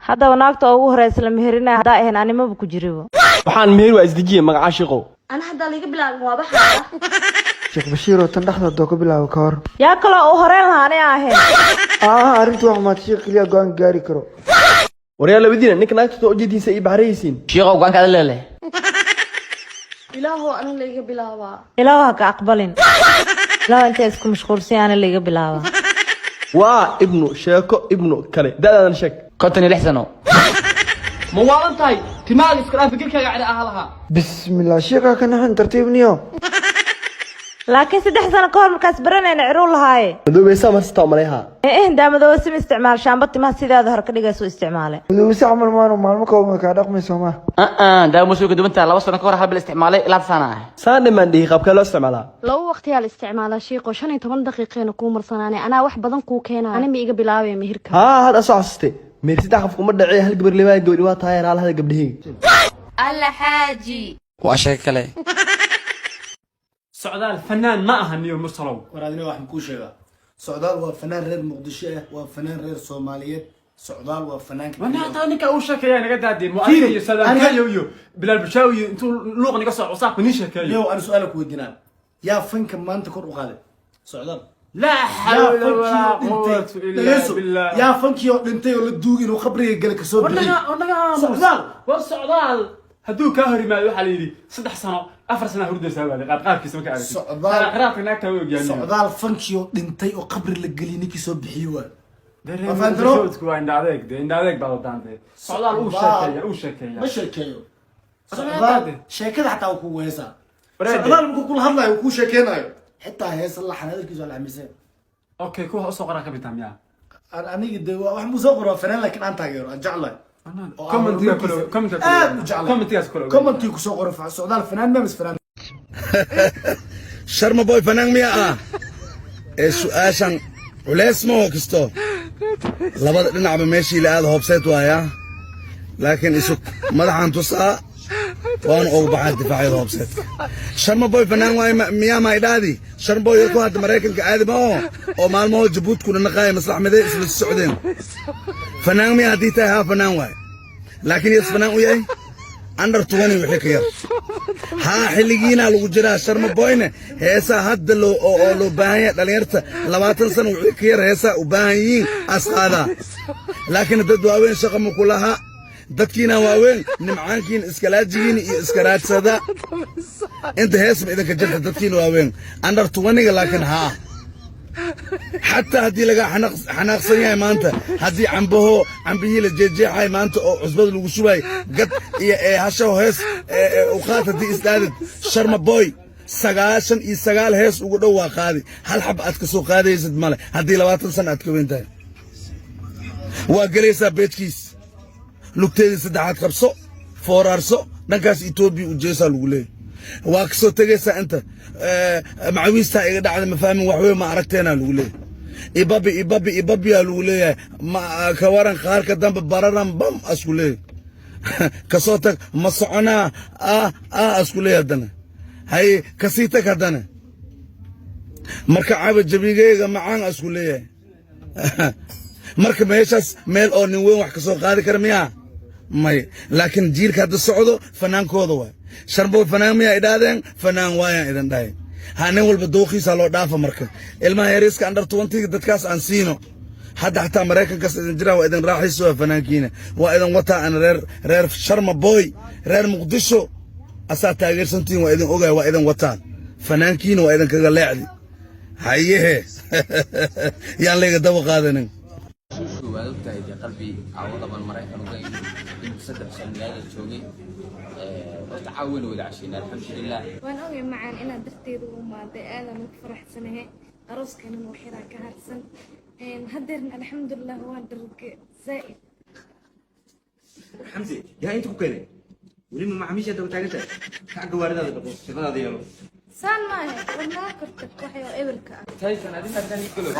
Haddaba naagta ugu horeysa la meherinaya haddaa ahayn, animaba ku jiribo. Waxaan meher waa isdejiye magacaa, shiiqow. Ana haddaa liiga bilaabin waa baxaya. Sheekh Bashiir oo tan dhexda haddoo ka bilaabo ka hor. Yaa kaloo u horeyn lahaa ani ahayn? Arrintu wax maad sheekh keliya go'aan gaari karo. Waryaa labadiina, ninka naagta ujeediisa ii baxraysiin. Shiiqow, go'aanka ada leeleh. Ilaahow, ana laiga bilaabaa. Ilaahu ha ka aqbalin. Ilaahu, intay isku mashquulsan, ana laiga bilaabaa. Waa ibnu sheeko ibnu kale, da'daadan sheeg. 56 sano. Ma waalan tahay? Timaaga iska dhaaf, fikirkaaga cali ahaa lahaa. Bismillah, sheekha ka naxin, tartiibniyo. Laakiin 3 sano ka hor markaas baranayna ciruu lahaaye. Madoobaysaa marsitaa malayha. Eh, daamadooba sima isticmaal, shaamba timaha sidaada hore ka dhigaysu isticmaale. Madowse camal maanu maalmo kooban kaa dhaqmay, soo maa? Daawo ma soo ka duwan tahay. 2 sano ka hor hal bil isticmaalay, ilaa saana ah. Saan dhimaan dhihi, qaabkee loo isticmaalaa? Laba waqtiyaa la isticmaalaa, shiiqo. 15 daqiiqeena kuu marsanaanay. Anaa wax badan kuu keenayo. Ani ma iga bilaabaya mehirka? Haa, hadda soo xasustay. Meher saddex qof kuma dhacee, hal gabar limaa, gabadhi waa tahay raal hada gabdhaheyga. Alla xaaji. Waa sheeko kale. Socdaal fanaan ma aha, niyo Mursalow. War adina wax makuu sheegaa? Socdaal waa fanaan reer Muqdisho ah, waa fanaan reer Soomaaliyeed. Socdaal waa fanaanka. Wana ninka uu sheekeeya naga daadee mu'adin iyo Saadaam iyo Bilaal Bushaawi iyo intuu luuq naga soo cusaaq nii sheekeeyo. Yow, ana su-aala ku weydiinaa: yaa fanka maanta kor u qaaday? Socdaal. Laa Yaa xawla walaa fankii quwwata dhintay illaa dhageyso. billah. Yaa fankii oo dhintay oo la duug inuu qabriga gala kasoo bixiyey? Wanaga Socdaal. War socdaal hadduu kaa hor yimaado, waxaa la yidhi 3 sano 4 sano hurdaysaa baa qaar qaarkiisa marka aragtid. Qaraabka naagta way ogyahay. Socdaal fankii oo dhintay oo qabri la geliyay ninkii soo bixiyey waa. Dareen. Ma fahanteen? Muqdishoodku waa indha adeeg dee, indha adeeg baa wadaan dee. Socdaal uu sheekeeya, uu sheekeeya. Ma sheekeeyo socdaal, sheekada xataa wuu kugu heesaa. Wareede. Socdaal markuu kula hadlayo, wuu kuu sheekeynayo, xitaa heesa laxan hadalkiisa waa la xamiiseen. Okay, kuwa usoo qoraa ka bitaa miyaa? Aniga de wax muu soo qoro, waa fanaan, laakiin aan taageero, aan jeclahay oo aan Commentiga kule. horumarkiisa Commentiga. aad u jeclahay. Commentigaas kule. Commentiga kusoo qoro: socdaal fanaan ma mis fanaan? Sharma Boy fanaan miya ah? Ee su-aashan culeys ma oo kisto labada dhinacba meeshii la aada hobseed waaya, laakiin isu madaxaan tusaa waan ugu baxaa difaacyada hobseedka. Sharma Boy fanaan waay miyaa maydhaadi? Sharma Boy yarku hadda Maraykanka aadi ma oo oo maalmaho Jabuuti kuna naqaaya maslax midee isla socdeen, fanaan miya? Haddii tahay haa, fanaan waay, laakiin yas fanaan u yahay under 20 wixii ka yar. Haa, xilligiina lagu jiraa. Sharma Boyne heesaa hadda loo oo loo baahan yahay dhalinyarta 20 sano wixii ka yar heesaa u baahan yihiin asqaadaa, laakiin dad waaweyn shaqa ma ku laha. Dadkiina waaweyn nimcaankiina iskalaajigiina iyo iska raadsada inta hees ma idinka jirta, dadkiina waaweyn under 20-ga. Laakiin haa, xataa haddii laga xanaaqsan yahay maanta, haddii cambaho cambihii la jeejeexay maanta oo cusbada lagu shubay gad iyo ee hashaho hees u qaat, haddii isdhaadid Sharma Boy 99 hees ugu dhow waa qaadi, hal xab aad ka soo qaadaysid male. Haddii 20 sana aad ka weyn tahay, waa gelaysaa beejkiis, lugteedii saddexaad qabso, fooraarso, dhankaas Etoobiya u jeesaa lagu leeyahy. Waa kasoo tegaysaa inta macawiistaa iga dhacda, ma fahmin wax weyn, ma aragteenaa lagu leeyahy. Ibabi ibabi ibabiyaa lagu leeyahay. Ma ka waran qaarka dambe bararan bam asku leeyahy. Kasoo tag, ma soconaa ah ah asku leeyahy. Haddana hay kasii tag, haddana marka caba jabigeyga macaan asku leeyahay. Marka meeshaas meel oo nin weyn wax ka soo qaadi kara miyaa? May. Laakiin jiilka hadda socdo fanaankooda waay. Sharbow fanaan miyaa idhaahdeen? Fanaan waayaan idin dhahay. Ha, nin walba dooqiisa loo dhaafa. Marka ilmaha yariiska under 20 dadkaas aan siino. Hadda xataa Maraykankaas idin jiraan, waa idin raaxayso, waa fanaankiina, waa idin wataa. Aan reer Sharma Boy, reer Muqdisho asaa taageersantihiin, waa idin ogaay, waa idin wataan fanaankiina, waa idin kaga leecdi. Hayehe, yaan layga daba qaadanin. Shushu, waad ogtahay dee, qalbi caawadaban Maraykan uga imid, in 3 sano magaalada joogay. Horta caawina wada casheynay, alxamdulilah. Waan ogay macaan inaad darteeda u imaaday, aadan ugu faraxsanahay. Arooskeenan wax yaraa ka harsan. Haddeerna alxamdulilah waan dharge zaa'id. Xamsi, yaa inta ku keenay? Weli ma macaamiisha daba taagan tahay? Kac, gawaaridaada dhaqo, shaqadaada yeelo. Saan maahe, war naga kortag waxay oo eberka ah. Tyson, adina halkan ii galo.